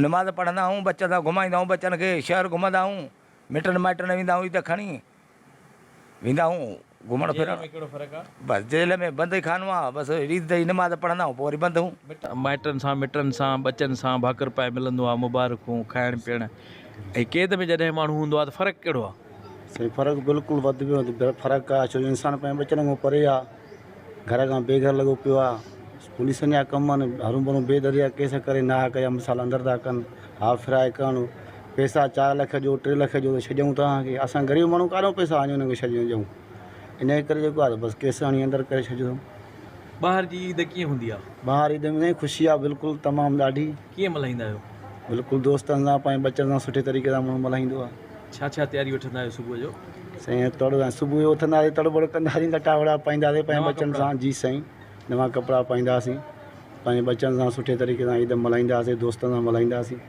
نماز پڙهندا هون ٻچن سان گهمائيندا هون ٻچن کي شهر گهمندا هون مٽن مائٽن ويندا هون عيد کڻي. ويندا آهيون گهمڻ جيل ڦرڻ. ۾ ڪهڙو فرق آ؟ بس جيل ۾ بند خانو آ بس عيد جي نماز پڙهندا آهيون پوء وري بند هون. مائٽن سان مٽن سان ٻچن سان ڀاڪر پائي ملندو آ مبارڪون کائڻ پيئڻ ۽ قيد ۾ جڏهن ماڻهو هوندو آ ته فرق ڪهڙو آ؟ سائين فرق بلڪل وڌ ۾ وڌ فرق آ ڇو جو انسان پنهنجي ٻچن کان پري آ گهر کان بي گهر لڳو پيو آ پوليسن جا ڪم آهن هرون ڀرون بي دريا ڪيس ڪري ناحق جا مثال اندر ٿا ڪن هاف فرائي ڪرڻ پئسا چار لک ڏيو ٽي لک ڏيو ته ڇڏيون توهان کي اسان غريب ماڻهو ڪاڏو پئسا آڻيون انهن کي ڇڏي ڏيون انهيء ڪري جيڪو آهي بس ڪيس هڻي اندر ڪري ڇڏيو اٿئون. ٻاهر جي عيد ڪيئن هوندي آهي؟ ٻاهر عيد ۾ سائين خوشي آهي بلڪل تمام ڏاڍي. ڪيئن ملهائيندا آهيو؟ بلڪل دوستن سان پنهنجي ٻچن سان سٺي طريقي سان ماڻهو ملهائيندو آهي. ڇا ڇا تياري وٺندا آهيو صبح جو؟ سائين تڙ صبح جو اٿنداسين تڙ بڙ ڪنداسين لٽا وڙا پائينداسين پنهنجي ٻچن سان جي سائين نوان ڪپڙا پائينداسين پنهنجي ٻچن سان سٺي طريقي سان عيد ملهائينداسين دوستن سان ملهائينداسين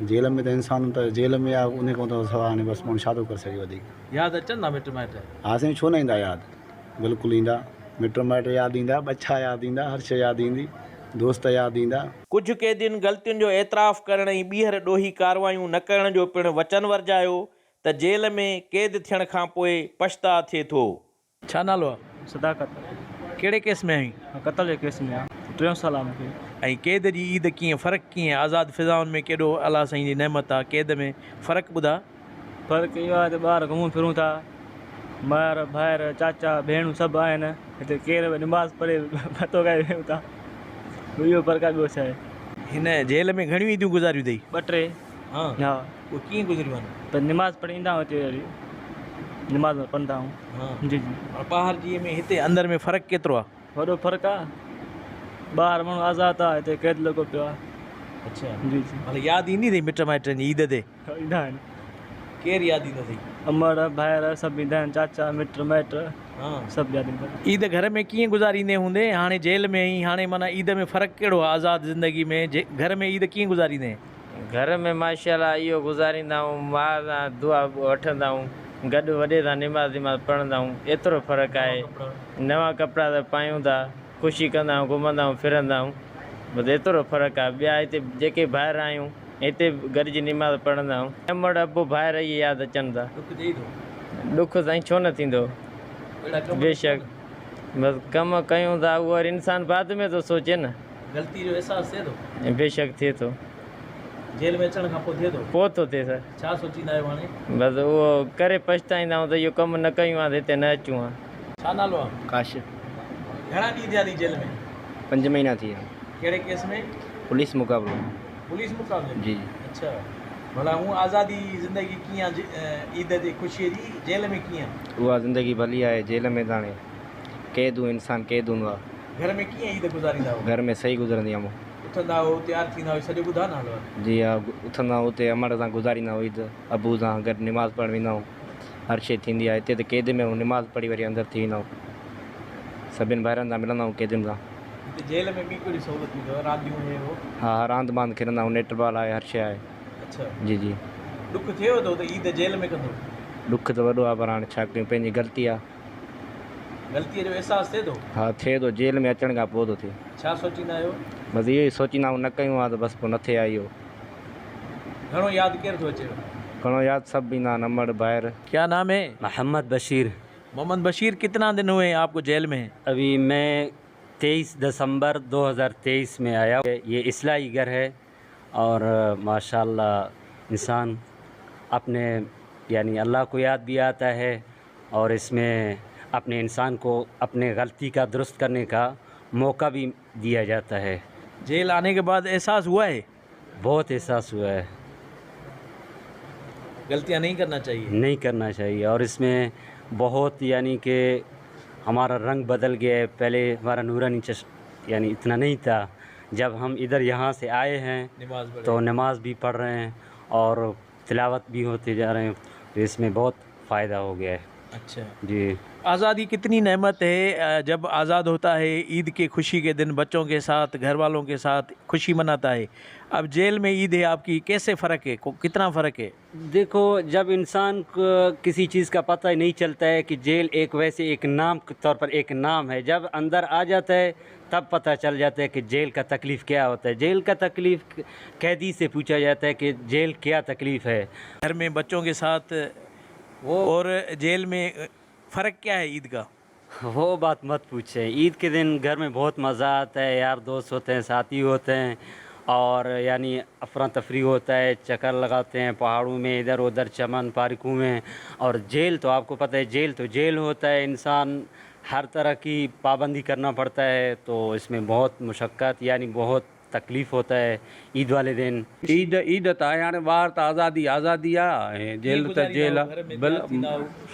جيل ۾ ته انسان ته جيل ۾ آهي ان کان ته سوا هاڻي بس ماڻهو ڇا ٿو ڪري سگهي وڌيڪ. ياد اچن ٿا مٽ مائٽ؟ ها سائين ڇو نه ايندا ياد بلڪل ايندا مٽ مائٽ ياد ايندا ٻچا ياد ايندا هر شي ياد ايندي دوست ياد ايندا. ڪجهه قيدين غلطين جو اعتراف ڪرڻ ۽ ٻيهر ڏوهي ڪارروايون نه ڪرڻ جو پڻ وچن ورجايو ته جيل ۾ قيد ٿيڻ کانپوء پڇتاء ٿئي ٿو. ڇا نالو آ؟ صداقت. ڪهڙي ڪيس ۾ آهين؟ مان قتل جي ڪيس ۾ آهيان. ٽيون سال آ مون کي. ۽ قيد جي عيد ڪيئن فرق ڪيئن آزاد فضائن ۾ ڪيڏو الله سائين جي نعمت آ قيد ۾ فرق ٻڌاء. فرق اهو آهي ته ٻاهر گهمون ڦرون ٿا مائر ڀائر چاچا ڀيڻون سڀ آهن هتي ڪير به نماز پڙهي ڀتو کائي ويهون ٿا اهو فرق آهي ٻيو ڇا آهي. هن جيل ۾ گهڻيون عيدون گذاريون اٿئي؟ ٻه ٽي. ها ها. اهي ڪيئن گذريون آهن؟ ته نماز پڙهي ايندا آهيون هتي وري نماز پڙهندا آهيون. ها. جي جي. پر ٻاهر جي ۾ هتي اندر ۾ فرق ڪيترو آهي؟ وڏو فرق آهي. ٻاهر ماڻهو آزاد آهي هتي قيد لڳو پيو آهي. اڇا. جي جي. مطلب ياد ايندي اٿئي مٽ مائٽن جي عيد تي؟ ايندا آهن. ڪير ياد ايندو اٿئي؟ امڙ، ڀائر سڀ ايندا آهن، چاچا، مٽ مائٽ سڀ ياد ايندا آهن. عيد گهر ۾ ڪيئن گذاريندي هوندين؟ هاڻي جيل ۾ آهين، هاڻي معنيٰ عيد ۾ فرق ڪهڙو آهي آزاد زندگي ۾ گهر ۾ عيد ڪيئن گذاريندين؟ گهر ۾ ماشاء الله اهو گذاريندا آهيون، ماء سان دعا وٺندا آهيون، گڏ وڏي سان نماز وماز پڙهندا آهيون، ايترو فرق آهي. نوان ڪپڙا ته پايون ٿا، خوشي ڪندا آهيون، گهمندا آهيون، ڦرندا آهيون، بس ايترو فرق آهي. ٻيا هتي جيڪي ڀائر آهيون، هتي به گڏجي نماز پڙهندا آهيون. امڙ ابو ڀائر اهي ياد اچن ٿا. ڏک ٿئي ٿو. ڏک سائين ڇو نه ٿيندو. اهڙا ڪم بيشڪ بس ڪم ڪيون ٿا اهو وري انسان بعد ۾ ٿو سوچي نه. غلطي جو احساس ٿئي ٿو. بيشڪ ٿئي ٿو. جيل ۾ اچڻ کان پوء ٿئي ٿو. پوء ٿو ٿئي سر. ڇا سوچيندا آهيو هاڻي؟ بس اهو ڪري پڇتائيندا آهيون ته اهو ڪم نه ڪيون ها ته هتي نه اچون ها. ڇا نالو آهي؟ ڪاشف. گهڻا ڏينهن ٿيا اٿئي جيل ۾؟ پنج مهينا ٿي ويا. ڪهڙي ڪيس ۾؟ پوليس مقابلو. پوليس مقابلي ۾؟ جي. اڇا ڀلا هون آزادي زندگي ڪيئن آ عيد تي خوشي جي جيل ۾ ڪيئن آ؟ اها زندگي ڀلي آهي جيل ۾ ته هاڻي قيد هو انسان قيد هوندو آ. گهر ۾ ڪيئن عيد گذاريندا هو؟ گهر ۾ صحيح گذرندي آ مون. اٿندا هو تيار ٿيندا هو سڄو ٻڌاء نه حال احوال. جي ها اٿندا هو اتي امڙ سان گذاريندا هو عيد ابو سان گڏ نماز پڙهڻ ويندا هون هر شي ٿيندي آ هتي ته قيد ۾ هون نماز پڙهي وري اندر ٿي ويندا هون سڀن ڀائرن سان ملندا هون قيدين سان. هتي جيل ۾ ٻي ڪهڙيون سهولتون اٿو رانديون هي هو. ها ها راند باند کيڏندا آهيون نيٽ بال آهي هر شي آهي. اڇا جي جي. ڏک ٿيو اٿو ته عيد جيل ۾ ڪندو. ڏک ته وڏو آهي پر هاڻي ڇا ڪيون پنهنجي غلطي آهي. غلطيء جو احساس ٿئي ٿو؟ ها ٿئي ٿو جيل ۾ اچڻ کان پوء ٿو ٿئي. ڇا سوچيندا آهيو؟ بس اهو ئي سوچيندا آهيون نه ڪيون ها ته بس پوء نه ٿئي ها اهو. گهڻو ياد ڪير ٿو اچيو؟ گهڻو ياد سڀ ايندا آهن امڙ ڀائر. ڪيا نام هي؟ محمد بشير. محمد بشير ڪتنا دن هئي آپ ڪو جيل ۾؟ ابهي مين 23 دسمبر 2023 ۾ آيا يه اصلاحي گهر هي اور ماشاء الله انسان اپني يعني الله ڪو ياد بهي آتا هي اور اس ۾ اپني انسان ڪو اپني غلطي ڪا درست ڪرني ڪا موقع بهي ديا جاتا هي. جيل آني ڪي بعد احساس هوا هي؟ بهت احساس هوا هي. غلطيان نهين ڪرنا چاهيي. نهين ڪرنا چاهيي اور اس ۾ بهت يعني ڪي همارا رنگ بدل گيا هي پهلي همارا نوراني چش يعني اتنا نهين ٿا جب هم ادهر يهان سي آئي هين تو نماز بهي پڙھ رهي هين اور تلاوت بهي هوتي جا رهي هين تو اس ۾ بهت فائده هو گيا هي. اڇا جي. آزادي ڪتني نعمت هي جب آزاد هوتا هي عيد ڪي خوشي ڪي دن بچون ڪي ساٿ گهر والون ڪي ساٿ خوشي مناتا هي اب جيل ۾ عيد هي آپ ڪي ڪيسي فرق هي ڪتنا فرق هي. ديکو جب انسان ڪو ڪسي چيز ڪا پتا هي نهين چلتا هي ڪي جيل ايڪ ويسي ايڪ نام ڪي طور پر ايڪ نام هي جب اندر آ جاتا هي تب پتا چل جاتا هي ڪي جيل ڪا تڪليف ڪيا هوتا هي جيل ڪا تڪليف قيدي سي پوڇا جاتا هي ڪي جيل ڪيا تڪليف هي. گهر ۾ بچون ڪي ساٿ اور جيل ۾ فرق ڪيا هي عيد ڪا؟ وو بات مت پوڇي عيد ڪي دن گهر ۾ بهت مزا آتا هي يار دوست هوتي هين ساٿي هوتي هين اور يعني افرا تفري هوتا هي چڪر لگاتي هين پهاڙون ۾ ادهر ادهر چمن پارڪون ۾ اور جيل تو آپ ڪو پتا هي جيل تو جيل هوتا هي انسان هر طرح ڪي پابندي ڪرنا پڙتا هي تو اس ۾ بهت مشقت يعني بهت. تڪليف هوتا هي عيد والي دن. عيد عيد ته آهي هاڻي ٻاهر ته آزادي آزادي آ ۽ جيل ته جيل آ بل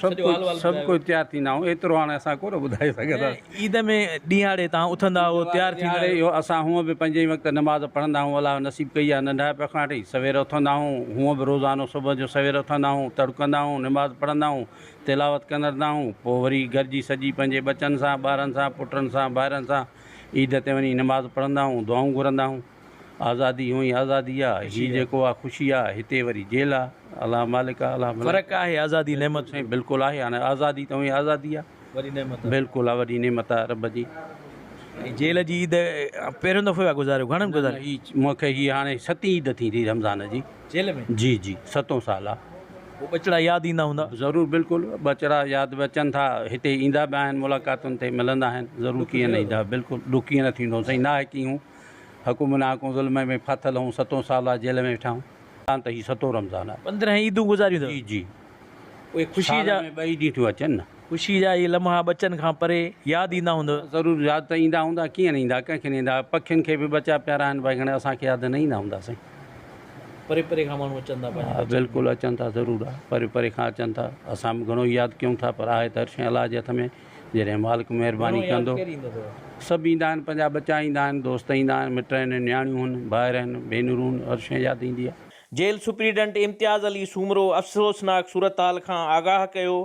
سڀ ڪجهه سڀ ڪجهه تيار ٿيندا آهيون ايترو هاڻي اسان ڪونه ٻڌائي سگهنداسين. عيد ۾ ڏينهاڙي تان اٿندا آهيو تيار ٿيندا آهيو. اهو اسان هونء به پنجين وقت نماز پڙهندا آهيون الله نصيب ڪئي آ ننڍائپ کان وٺي سوير اٿندا آهيون هونء به روزانو صبح جو سوير اٿندا آهيون تڙ ڪندا آهيون نماز پڙهندا آهيون تلاوت ڪنردا آهيون پوء وري گڏجي سڄي پنهنجي ٻچن سان ٻارن سان پٽن سان ڀائرن سان عيد تي وڃي نماز پڙهندا آهيون دعائون گهرندا آهيون آزادي هونئن ئي آزادي آ هي جيڪو آ خوشي آ هتي وري جيل آ الله مالڪ آ الله ملڪ. فرق آهي آزادي نعمت ۾. سائين بلڪل آهي هاڻي آزادي ته هونئن ئي آزادي آ. وڏي نعمت آ. بلڪل آ وڏي نعمت آ رب جي. ۽ جيل جي عيد پهريون دفعو پيا گذاريو گهڻن گذاريو؟ نه هي مون کي هي هاڻي ستين عيد ٿيندي رمضان جي. جيل ۾؟ جي جي ستون سال آ. پوء ٻچڙا ياد ايندا هوندا؟ ضرور بلڪل ٻچڙا ياد به اچن ٿا هتي ايندا به آهن ملاقاتن تي ملندا آهن ضرور ڪيئن نه ايندا بلڪل ڏک ڪيئن نه ٿيندو سائين ناهه ڪيئون حڪم ناحق ظلم ۾ ڦاٿل هون ستون سال آ جيل ۾ ويٺا هون ته هي ستون رمضان آ. 15 عيدون گذاريون اٿو؟ جي جي. اهي خوشي جا سال ۾ ٻه عيديون ٿيون اچن نه. خوشي جا اهي لمحا ٻچن کان پري ياد ايندا هوندو؟ ضرور ياد ته ايندا هوندا ڪيئن نه ايندا ڪنهن کي نه ايندا پکين کي به ٻچا پيارا آهن ڀائي گهڻي اسان کي ياد نه ايندا هوندا سائين. پري پري کان ماڻهو اچن ٿا پنهنجي ها ٻچن کي. بلڪل اچن ٿا ضرور ها پري پري کان اچن ٿا اسان به گهڻو ياد ڪيون ٿا پر آهي ته هر شيء الله جي هٿ ۾ جڏهن مالڪ مهرباني گهڻو ياد ڪندو. ڪير ايندو اٿو؟ سڀ ايندا آهن پنهنجا ٻچا ايندا آهن دوست ايندا آهن مٽ آهن نياڻيون آهن ڀائر آهن ڀينرون آهن هر شيء ياد ايندي آهي. جيل سپريڊنٽ امتياز علي سومرو افسوسناڪ صورتحال کان آگاهه ڪيو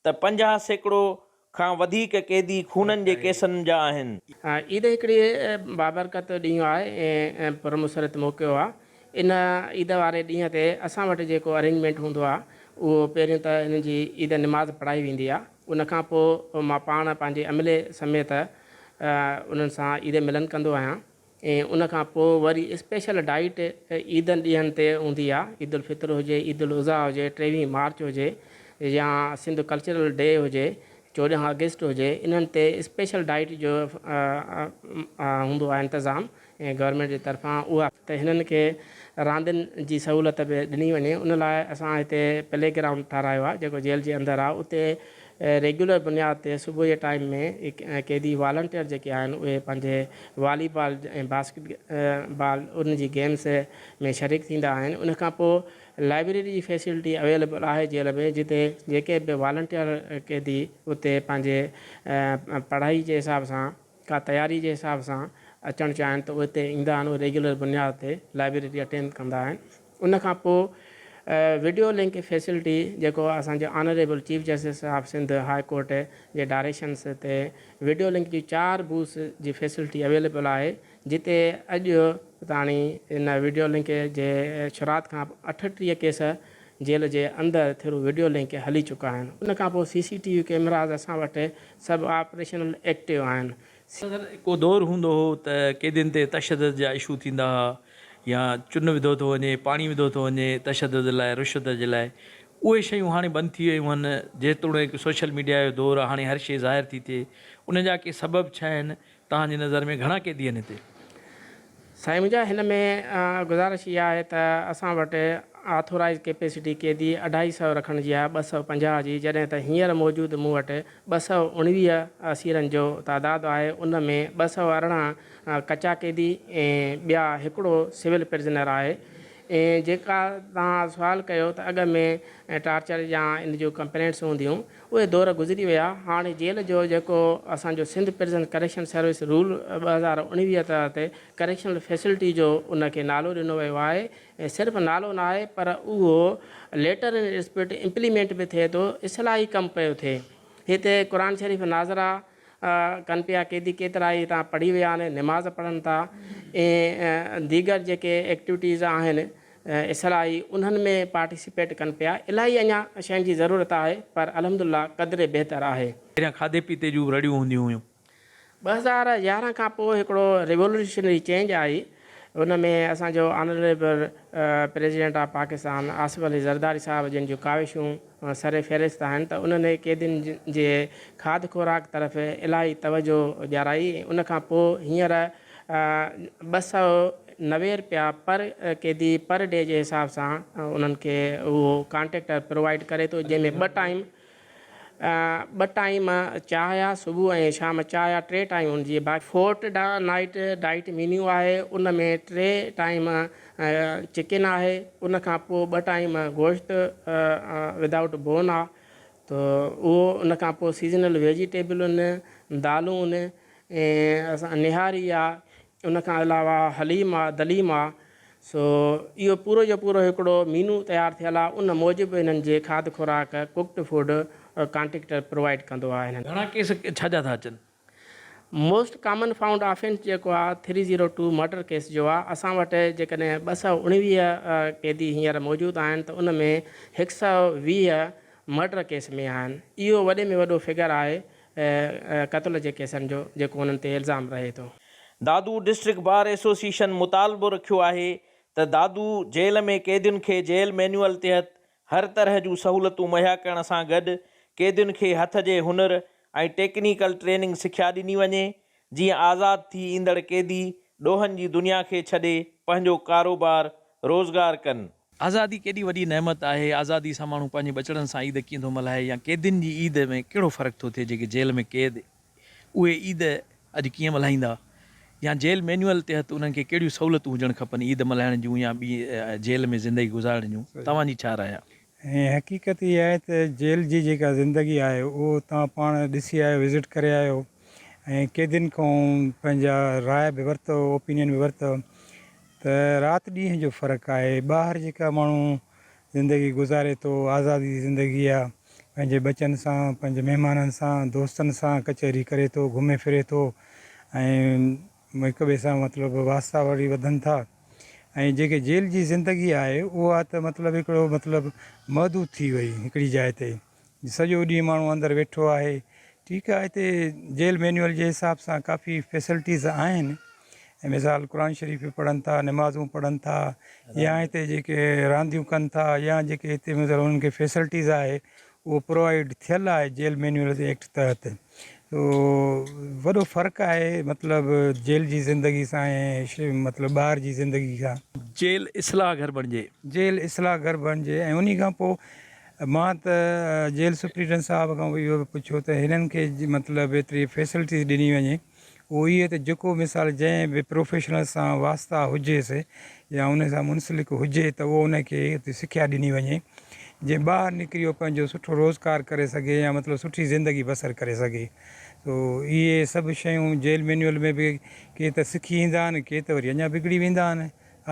ته 50% کان وڌيڪ قيدي خونن جي ڪيسن جا آهن. عيد هڪڙي بابرڪت ڏينهن آهي ۽ پرمسرت موقعو آهي. ان عيد واري ڏينهن تي اسان وٽ جيڪو ارينجمينٽ هوندو آهي اهو پهريون ته هنن جي عيد نماز پڙهائي ويندي آهي ان کان پوء مان پاڻ پنهنجي عملي سميت انهن سان عيد ملن ڪندو آهيان. ۽ ان کان پوء وري اسپيشل ڊائيٽ عيدن ڏينهن تي هوندي آ، عيد الفطر هجي، عيد الاضحيٰ هجي، ٽيويهين مارچ هجي يا سنڌ ڪلچرل ڊي هجي، 14 آگسٽ هجي، انهن تي اسپيشل ڊائيٽ جو هوندو آ انتظام ۽ گورنمينٽ جي طرفان اها ته هنن کي راندين جي سهولت به ڏني وڃي ان لاء اسان هتي پلي گرائونڊ ٺارايو آ جيڪو جيل جي اندر آ اتي ريگيولر بنياد تي صبح جي ٽائيم ۾ قيدي والنٽيئر جيڪي آهن اهي پنهنجي والي بال ۽ باسڪيٽ بال ان جي گيمز ۾ شريڪ ٿيندا آهن ان کان پوء لائبريري جي فيسلٽي اويليبل آهي جيل ۾ جتي جيڪي به والنٽيئر قيدي اتي پنهنجي پڙهائي جي حساب سان ڪا تياري جي حساب سان اچڻ چاهين ته اهي اتي ايندا آهن اهي ريگيولر بنياد تي لائبريري اٽينڊ ڪندا آهن ان کان پوء وڊيو لنڪ فيسلٽي جيڪو اسان جي honourable chief justice of Sindh high court جي ڊائريڪشنس تي وڊيو لنڪ جي چار بوٿس جي فيسلٽي اويليبل آهي جتي اڄ تاڻي ان وڊيو لنڪ جي شروعات کان 38 ڪيس جيل جي اندر ٿرو وڊيو لنڪ هلي چڪا آهن ان کان پوء C C T V cameras اسان وٽ سڀ آپريشنل ايڪٽو آهن. سر ڪو دور هوندو هو ته قيدين تي تشدد جا اشو ٿيندا ها يا چن وڌو ٿو وڃي پاڻي وڌو ٿو وڃي تشدد لاء رشوت جي لاء اهي شيون هاڻي بند ٿي ويون آهن جيتوڻيڪ سوشل ميڊيا جو دور آهي هاڻي هر شي ظاهر ٿي ٿئي ان جا ڪي سبب ڇا آهن توهان جي نظر ۾ گهڻا قيدي آهن هتي؟ سائين منهنجا هن ۾ گذارش اها آهي ته اسان وٽ آٿورائيز ڪيپيسٽي قيدي اڍائي سئو رکڻ جي آهي 250 جي جڏهن ته هينئر موجود مون وٽ 219 اسيرن جو تعداد آهي ان ۾ 218 ڪچا قيدي ۽ ٻيا هڪڙو سول پرزنر آهي ۽ جيڪا توهان سوال ڪيو ته اڳ ۾ ٽارچر يا ان جون ڪمپلينٽس هونديون اهي دور گذري ويا، هاڻي جيل جو جيڪو اسان جو Sindh prison correction service rule 2019 تحت ڪريڪشنل فيسلٽي جو ان کي نالو ڏنو ويو آهي ۽ صرف نالو ناهي پر اهو ليٽر ان اسپرٽ امپليمينٽ به ٿئي ٿو اصلاحي ڪم پيو ٿئي هتي قرآن شريف ناظره ڪن پيا قيدي ڪيترائي هتان پڙهي ويا آهن نماز پڙهن ٿا ۽ ديگر جيڪي ايڪٽيوٽيز آهن اصلاحي انهن ۾ پارٽيسپيٽ ڪن پيا الاهي اڃا شين جي ضرورت آهي پر الحمدلله قدري بهتر آهي. پهريان کاڌي پيتي جون رڙيون هونديون هيون. 2011 کان پوء هڪڙو ريولوشنري چينج آئي ان ۾ اسان جو honourable president of Pakistan Asif Ali Zardari صاحب جن جون ڪاوشون سر فهرست آهن ته انهن قيدين جي کاڌ خوراڪ طرف الاهي توجهه ڏيارائي ان کان پوء هينئر 290 رپيا پر قيدي پر ڊي جي حساب سان انهن کي اهو ڪانٽريڪٽر پرووائيڊ ڪري ٿو جنهن ۾ ٻه ٽائيم ٻه ٽائيم چانهه آ صبح ۽ شام چانهه آ ٽي ٽائيم ان جي باقي فورٽ نائيٽ ڊائيٽ مينيو آهي ان ۾ ٽي ٽائيم چڪن آهي ان کان پوء ٻه ٽائيم گوشت ودائوٽ بون آ ته اهو ان کان پوء سيزنل ويجيٽيبل ان دالون ان ۽ اسان نهاري آ ان کان علاوه حليم آ دليم آ سو اهو پورو جو پورو هڪڙو مينو تيار ٿيل آهي ان موجب انهن جي کاڌ خوراڪ، ڪوڪڊ فوڊ، ڪانٽريڪٽر پرووائيڊ ڪندو آهي انهن. گهڻا ڪيس ڇا جا ٿا اچن؟ موسٽ ڪامن فائونڊ آفينس جيڪو آهي three zero two murder case جو آهي اسان وٽ جيڪڏهن 219 قيدي هينئر موجود آهن ته ان ۾ 120 مرڊر ڪيس ۾ آهن اهو وڏي ۾ وڏو فگر آهي قتل جي ڪيسن جو جيڪو انهن تي الزام رهي ٿو. دادو ڊسٽرڪٽ بار ايسوسيئيشن مطالبو رکيو آهي ته دادو جيل ۾ قيدين کي جيل مينيوئل تحت هر طرح جون سهولتون مهيا ڪرڻ سان گڏ قيدين کي هٿ جي هنر ۽ ٽيڪنيڪل ٽريننگ سکيا ڏني وڃي جيئن آزاد ٿي ايندڙ قيدي ڏوهن جي دنيا کي ڇڏي پنهنجو ڪاروبار روزگار ڪن. آزادي ڪيڏي وڏي نعمت آهي، آزادي سان ماڻهو پنهنجي ٻچڙن سان عيد ڪيئن ٿو ملهائي يا قيدين جي عيد ۾ ڪهڙو فرق ٿو ٿئي جيڪي جيل ۾ قيد اهي عيد اڄ ڪيئن ملهائيندا يا جيل مينيوئل تحت انهن کي ڪهڙيون سهولتون هجڻ کپن عيد ملهائڻ جون يا ٻي جيل ۾ زندگي گذارڻ جون توهان جي ڇا راء آهي؟ ۽ حقيقت اها آهي ته جيل جي جيڪا زندگي آهي اهو توهان پاڻ ڏسي آيو وزٽ ڪري آيو ۽ قيدين کان پنهنجا راء به ورتو اوپينين به ورتو ته رات ڏينهن جو فرق آهي ٻاهر جيڪا ماڻهو زندگي گذاري ٿو آزادي جي زندگي آ پنهنجي ٻچن سان پنهنجي مهمانن سان دوستن سان ڪچهري ڪري ٿو گهمي ڦري ٿو ۽ هڪ ٻئي سان مطلب واسطا وري وڌن ٿا ۽ جيڪي جيل جي زندگي آهي اها ته مطلب هڪڙو مطلب محدود ٿي وئي هڪڙي جاء تي سڄو ڏينهن ماڻهو اندر ويٺو آهي. ٺيڪ آهي هتي جيل مينيول جي حساب سان ڪافي فيسلٽيز آهن ۽ مثال قرآن شريف به پڙهن ٿا نمازون پڙهن ٿا يا هتي جيڪي رانديون ڪن ٿا يا جيڪي هتي مثال انهن کي فيسلٽيز آهي اهو پرووائيڊ ٿيل آهي جيل مينيول جي ايڪٽ تحت تو وڏو فرق آهي مطلب جيل جي زندگي سان ۽ مطلب ٻاهر جي زندگي سان. جيل اصلاح گهر بڻجي. جيل اصلاح گهر بڻجي ۽ انهي کان پوء مان ته جيل سپريڊنٽ صاحب کان به اهو به پڇيو ته هنن کي مطلب ايتري فيسلٽيز ڏني وڃي اهو اهي ته جيڪو مثال جنهن به پروفيشنل سان واسطا هجيس يا ان سان منسلڪ هجي ته اهو ان کي اتي سکيا ڏني وڃي جيئن ٻاهر نڪري اهو پنهنجو سٺو روزگار ڪري سگهي يا مطلب سٺي زندگي بسر ڪري سگهي تو اهي سڀ شيون جيل مينيول ۾ به ڪي ته سکي ايندا آهن ڪي ته وري اڃا بگڙي ويندا آهن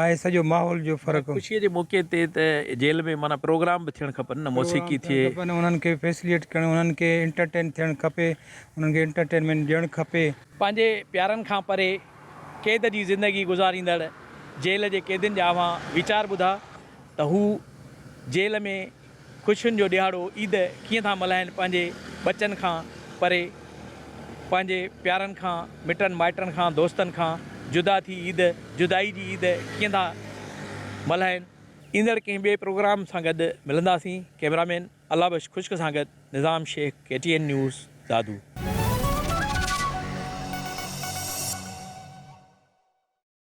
آهي سڄو ماحول جو فرق. خوشيء جي موقعي تي ته جيل ۾ معنيٰ پروگرام به ٿيڻ کپن نه موسيقي ٿئي. پروگرام ٿيڻ کپن انهن کي فيسليٽ ڪرڻ انهن کي انٽرٽين ٿيڻ کپي انهن کي انٽرٽينمينٽ ڏيڻ کپي. پنهنجي پيارن کان پري قيد جي زندگي گذاريندڙ جيل جي قيدين جا اوهان ويچار ٻڌا ته هو جيل ۾ خوشين جو ڏهاڙو عيد ڪيئن ٿا ملهائن پنهنجي ٻچن کان پري پنهنجي پيارن کان مٽن مائٽن کان دوستن کان جدا ٿي عيد جدائي جي عيد ڪيئن ٿا ملهائن. ايندڙ ڪنهن ٻئي پروگرام سان گڏ ملنداسين ڪئميرامين الله بخش خشڪ سان گڏ Nizam Shaikh K T N news Dadu.